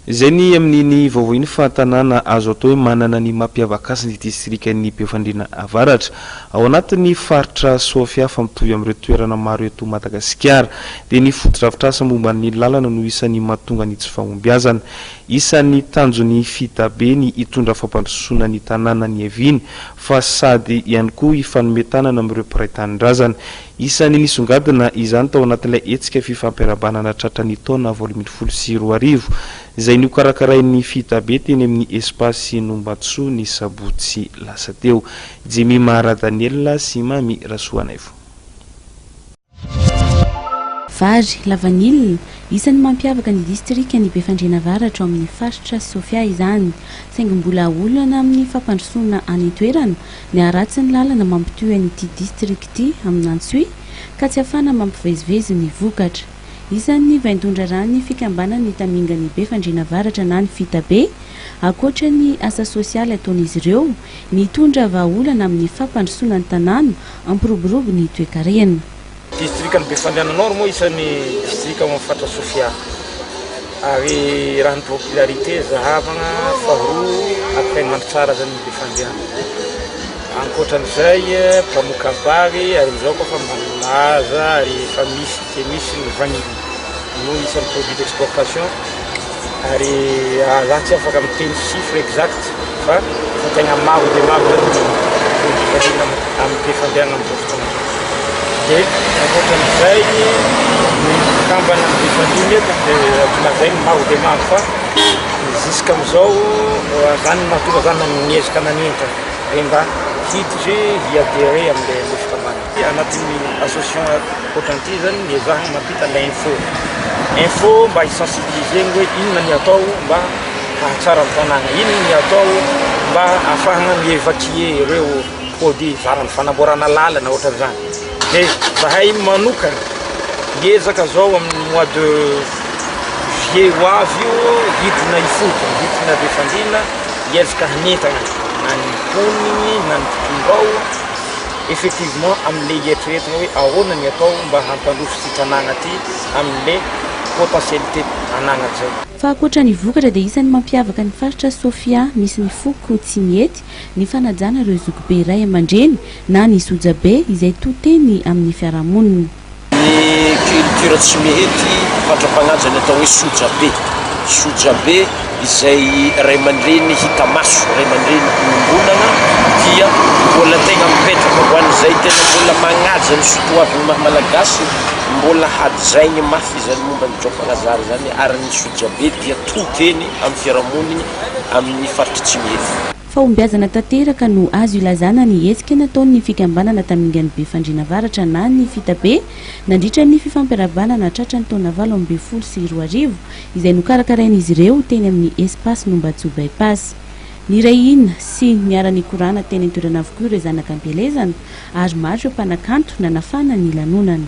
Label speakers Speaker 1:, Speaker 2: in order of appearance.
Speaker 1: Izay ny amin'iny vaovao iny fa tanàna azo atao hoe manana ny mampiavaka azy ny distrikan'i Befandriana Avaratra. Ao anatin'ny faritra Sofia fa mitovy amin'ireo toerana maro eto Madagasikara dia ny fotodrafitrasa momba ny lalana no isan'ny mahatonga ny tsy fahombiazana. Isan'ny tanjon'ny Fitabe ny hitondra fampandrosoana ny tanàna niaviany fa sady ihany koa hifanome tanana amin'ireo mpiray tanindrazana. Isan'ny nisongadina izany tao anatin'ilay hetsika fifampiarahabana nahatratra ny taona 2018, izay nokarakarain'ny Fitabe teny amin'ny Espace Nombatsoa ny sabotsy lasa teo. Jemima Radaniela sy Mamy Rasoanaivo.
Speaker 2: Vary, lavanila, isan'ny mampiavaka ny distrikan'i Befandriana Avaratra ao amin'ny faritra Sofia izany. Saingy mbola olana amin'ny fampandrosoana any an-toerana Ny haratsin'ny lalana mampitohy an'ity distrika ity amin'Antsohihy ka tsy afahana mampivezivezy ny vokatra. Isan'ny vaindohan-draharahan'ny fikambanan'ny Tamingan'i Befandriana Avaratra na ny Fitabe, ankoatra ny asa sosialy ataon'izy ireo, ny hitondra vahaolana amin'ny fampandrosoana ny tanàna hampiroborobo ny toekarena.
Speaker 3: Distrikan'i Befandriana Nord moa isan'ny distrika ao amin'ny faritra Sofia ary raha ny popularité zahavagna faharoa après ny Mandritsara zany ny Befandriana. Ankoatran'izay mpamoka-bary ary amizao koa fa malaza ary efa misy dia misy ny vanille no isan'ny produit d'exportation ary za tsy afaka miteny chiffre exact fa efa tegna maro dia maro zany ny produit vanille amin'ny Befandriana amizao fotoana izao. Dia ankoatran'izay ny mpikambana amin'ny Befandriana eto dia azo lazaina maro dia maro fa jusqu'amin'izao zany no mahatonga za niezaka nanentana hoe mba hiditry hi-adherer amin'ilay fikambanana. Anatin'ny association ohatran'ity zany ny ezahana mampita ilay info. Info mba hi-sensibiliser-na hoe inona ny atao mba hahatsara ny tanàna, inona ny atao mba ahafahana mi-evacuer ireo produits zaran'ny fanamboarana lalana ohatran'izany. Dia zahay manokana miezaka zao amin'ny mois de juillet ho avy io hidina ifotony, hidina Befandriana hiezaka hanentana na ny mponiny na ny mpitondra ao effectivement amin'le eritreretina hoe ahoana ny atao mba hampandroso ity tanàna ity amin'le potentialité anagnany zay.
Speaker 2: Fa ankoatra ny vokatra dia isan'ny mampiavaka ny faritra Sofia misy ny foko Tsimihety ny fanajana ireo zokibe ray aman-dreny na ny sojabe izay to teny amin'ny fiarahamonina.
Speaker 4: Ny culture Tsimihety fatra-pagnaja ny atao hoe sojabe. Sojabe izay ray aman-dreny hita maso, ray aman-dreny iombonana dia mbola tegna mipetraka ho an'izay tena mbola magnaja ny sotoavigny maha malagasy, mbola hajaigny mafy izany momba ny Jaofagnajary zany ary ny sojabe dia to teny amin'ny fiarahamonigny amin'ny faritry Tsimihety.
Speaker 2: Fahombiazana tanteraka no azo ilazana ny hetsika nataon'ny fikambanana Tamingan'i Befandriana Avaratra na ny Fitabe nandritra ny fifampiarahabana nahatratra ny taona 2018 izay nokarakarain'izy ireo teny amin'ny Espace Nombatsoa By-Pass. Niray hina sy niara-nikorana teny an-toerana avokoa ireo zanaka am-pielezana ary maro ireo mpanakanto nanafana ny lanonana.